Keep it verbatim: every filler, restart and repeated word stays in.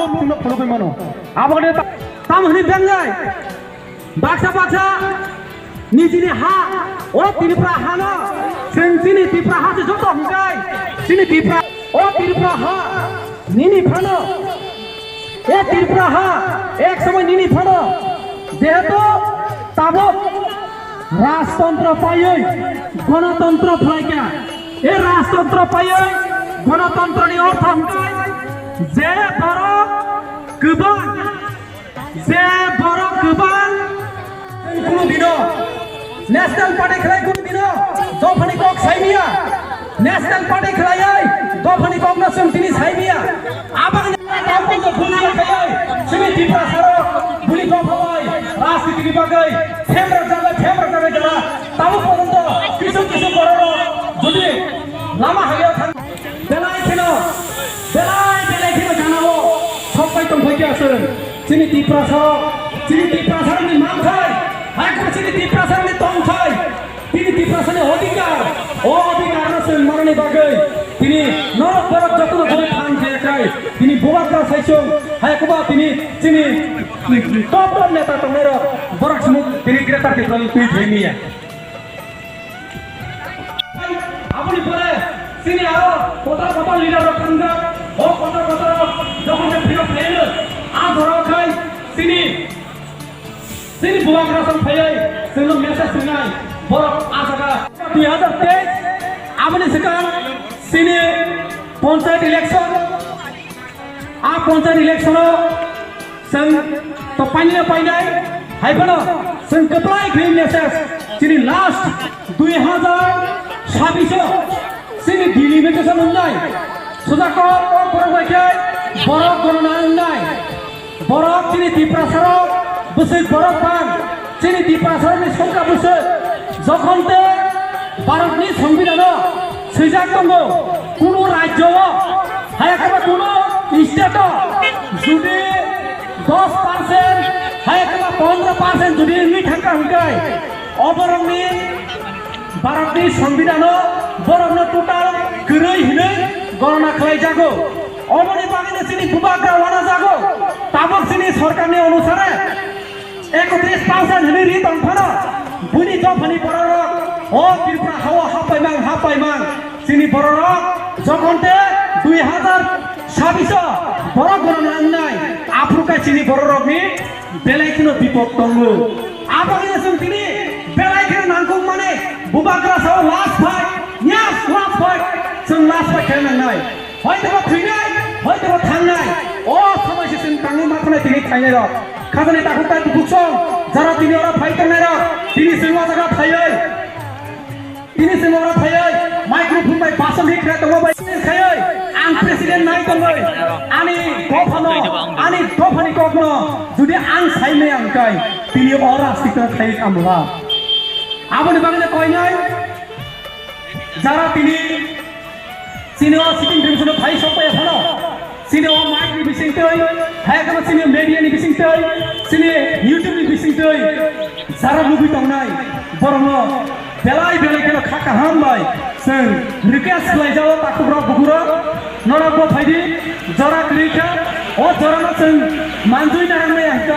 Chwngno phunugwi mano. Aboni ta-, tamo hwnwi bengnai. Baksa baksa nijini ha, o Tripura hano, chwng chini Tripura ha se joto hwnkhe, chini Tripura, o Tripura ha, nini phano, e Tripura ha, ek somoi nini phano, jehetu tabuk rajtontro paiwi, gonotontro phaikha, e rajtontro paiwi, gonotontroni ortho hwnkhe, je borok kwbang, je borok kwbang, kunu dino National Party khlai kunu dino dophani kok saimiya, National Party khlaiwi dophani kokno chwng tini saimiya. Abangni tongkol to phunjak khaiwi chini Tiprasarok buli dopha bai rajniti ni bagwi phemrok jagwi phemrok jagwi jala tabuk porjonto kisu kisu bororok jodi lama hamya thang Belai kheno, belai belai kheno ganao sok pai tong phai khe aswk. Chini Tiprasa, chini Tiprasa ni manthai, hai khe chini Tiprasa ni tongthai, chini Tiprasa ni odhikar, o odhikar no chwng manani bagwi, tini norok borok jotono jodi thang khe khai, tini bubagra saisung, hai khe ba tini chini top top neta tongnai rok, borok sumuk tini Greater Tipraland twi thai miya. Aboni pore chini aro kotor kotor leader rok thangkha. O kotor kotor rok jokhon se phirok phaio, a jorao khai chini, chini bubagra song phaiwi chwngno message rwnai borok a jaga. Dui hazar teis aboni swkang chini panchayat election. A panchayat election o chwng to painai painai, hai phano chwng kwplai khe message chini last dui hazar sabbish o chini delimitation wngnai, sujakor o borok bai khe borok gorona wngnai, borok chini Tiprasarok bwswk borok bang. Chini Tiprasarokni songkha bwswk, jokhon te Bharatni Songbidan o swijak tongo, kunu rajyo o, hai khe ba kunu state o jodi dos percent, hai khe ba pondro percent jodi wngwi thangkha hwnkhe, o borokni Bharatni Songbidan o borokno total kwrwi hwnwi gorona khlai jago. Oboni bagwino chini bubagra wana jago, tabuk chini sorkarni onusare ekotris percent hwnwi ri tong phano, buini dophani bororok o Tripura hao hapaimang, hapaimang, chini bororok jokhon te dui hazar sabbish o borok gorok nangnai, aphuru khe chini bororokni belai kheno bipod tongo. Aboni chwng tini belai kheno nangkuk mani bubagra sao last fight, yes, last fight, chwng last fight khe nangnai. Hoitobo thwinai, hoitobo thangnai. O somoi se chwng tangwi ma thwnai tini phainai rok. Khajani takhuk tai bukhuk song, jara tini oro phai tongnai rok, tini chwng o jaga phaiwi, tini chwng oro phaiwi, microphone bai bason hikra tongma bai khaiwi, ang president nai tongwi, ani dophano, ani dophani kokno, jodi ang saimaya hwnkhe, tini o rajniti khai amla. Aboni bagwi koinai, jara tini Chini o sitting division o phai sok pai phano. Chini o mic ni bising twi, hai khe chini media ni bising twi, chini YouTube ni bising twi. Jara nugwi tongnai borokno belai belai kheno kha kaham bai chwng request khlai jao takhuk rok bukhuk rok. Norok bo phaidi jora kwrwi kha, o jora no chwng manjui narwk maya hwnkhe.